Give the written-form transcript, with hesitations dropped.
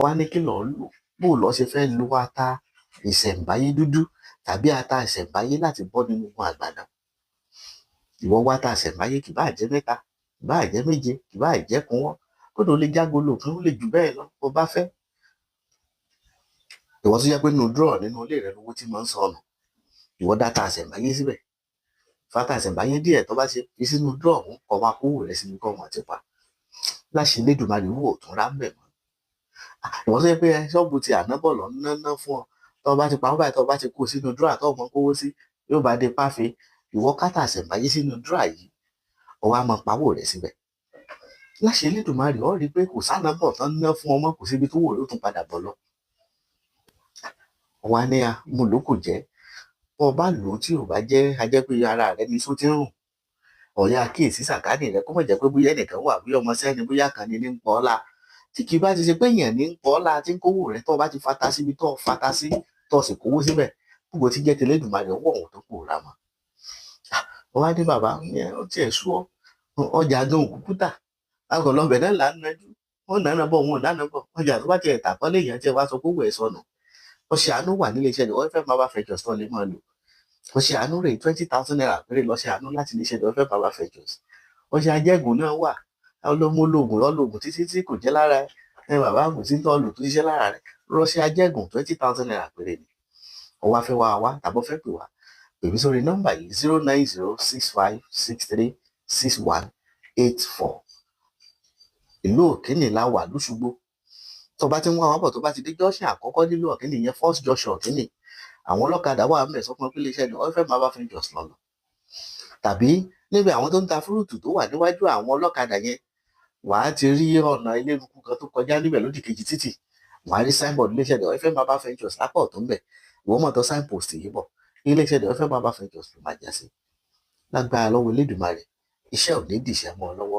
Wá ní kí lọ́ọ́ lò, bó lọ́ọ́ ṣe fẹ́ lo ata ìṣẹ̀ǹbáyé dúdú tàbí ata ìṣẹ̀ǹbáyé láti bọ́ nínú ogun àgbàná. Ìwọ wá ata ìṣẹ̀ǹbáyé, kì báà jẹ́ 3, kì báà jẹ́ 7, kì báà jẹ́ kúnwọ́, kódà ó lè jágolo kan, ó lè jù bẹ́ẹ̀ lọ bó bá fẹ́. Ìwọ tó jẹ́ pé nínú drawer nínú ilé rẹ lówó tí máa ń sọnù, ìwọ dá ata ìṣẹ̀ǹbáyé síbẹ̀. Fata ìṣẹ̀ǹbáyé díẹ̀ tó bá ṣe fi sínú drawer ọ̀hún, kó máa kówó rẹ síbi kó máa ti pa. Láṣẹ Elédùmarè, owó ò tún rá ń bẹ̀ mọ́. Ìwọ tó jẹ́ pé ṣọ́ọ̀bù ti ànábọ̀ lọ ń ná fún ọ, tó bá ti pa báyìí, tó bá ti kó sínú drawer tó mọ kówó sí, yóò bá dé páfe. Ìwọ kátà ìṣẹ̀ǹbáyé sínú drawer yìí, ó wá máa pawó rẹ síbẹ̀. Láṣẹ Elédùmarè, ó rí i pé kò sánábọ̀ tán ná fún ọmọ, kò síbi tó wò ló tún padà bọ̀ lọ. Wá ní a mo ló kò jẹ́, bó o bá lò ó tí ò bá jẹ́, a jẹ́ pé ara rẹ ní só ti ń rùn. Ọ̀yà àkíyèsí sàkání rẹ, kó má jẹ́ pé bóyá ẹnìkan wà, bóyá ọmọ sẹ́ni, bóyá kan ní ń pọ́ ọ́lá. Tí kì í bá ti ṣe pé èèyàn ní ń pọ́ ọ́lá tí ń kówó rẹ, tó o bá ti fata síbi tó o fata sí, tó o sì kówó síbẹ̀, gbogbo tí jẹ́ tElédùmarè, ọwọ́ òun tó pòórá mọ́. Wọ́n wá ní bàbá ó tiẹ̀ sú ọ, ọjà gan òkúkú tà, akọ̀lọ́bẹ̀ náà là ń nájú, wọ́n nànà bọ̀, wọ́n nànà bọ̀, ọjà tó bá tiẹ̀ tà kọ́ léèyàn tí ẹ wá sọ pé owó ẹ̀ sọnù. Ọṣẹ àánú wà nílé iṣẹ́ The FM Herbal Ventures tó lè máa lò. Ọṣẹ àánú rè ₦20,000 péré lọ́ṣẹ àánú láti ilé iṣẹ́ The FM Herbal Ventures. Ọṣẹ ajẹ́gùn náà wà, ọlọ́mọlógún lọ́lọ́gùn títí tí kò jẹ́ lára ẹ, bàbá kò sí tó lò tó ṣiṣẹ́ lára rẹ̀. Rọṣẹ ajẹ́gùn ₦20,000 péré ni. Ó wá fẹ́ wá wá tàbí fẹ́ pè wá, pè mí sórí nọ́mbà yìí: 09065636184. Ìlú Òkínì la wà lóṣogbo. Tó bá ti ń wá wá bọ̀, tó bá ti dé junction àkọ́kọ́ nílùú Òkínì yẹn, first junction Òkínì, àwọn ọlọ́kadà wà mẹ́, sọ fún wọn pé iléeṣẹ́ ní FM Herbal Ventures lọ́lọ́. Tàbí níbi àwọn tó ń ta fruit tó wà níwájú àwọn ọlọ́kadà yẹn, wàá ti rí ọ̀nà eléruku kan tó kọjá níbẹ̀ lódì kejì títì, wàá rí signboard iléeṣẹ́ The FM Herbal Ventures lápá ọ̀tún bẹ̀. Ìwọ mọ̀ tó signpost yìí bọ̀, iléeṣẹ́ The FM Herbal Ventures ló máa já sí. Lágbára lọ́wọ́ Elédùmarè, iṣẹ́ ò ní dìṣẹ́ mọ́ ọ lọ́wọ́.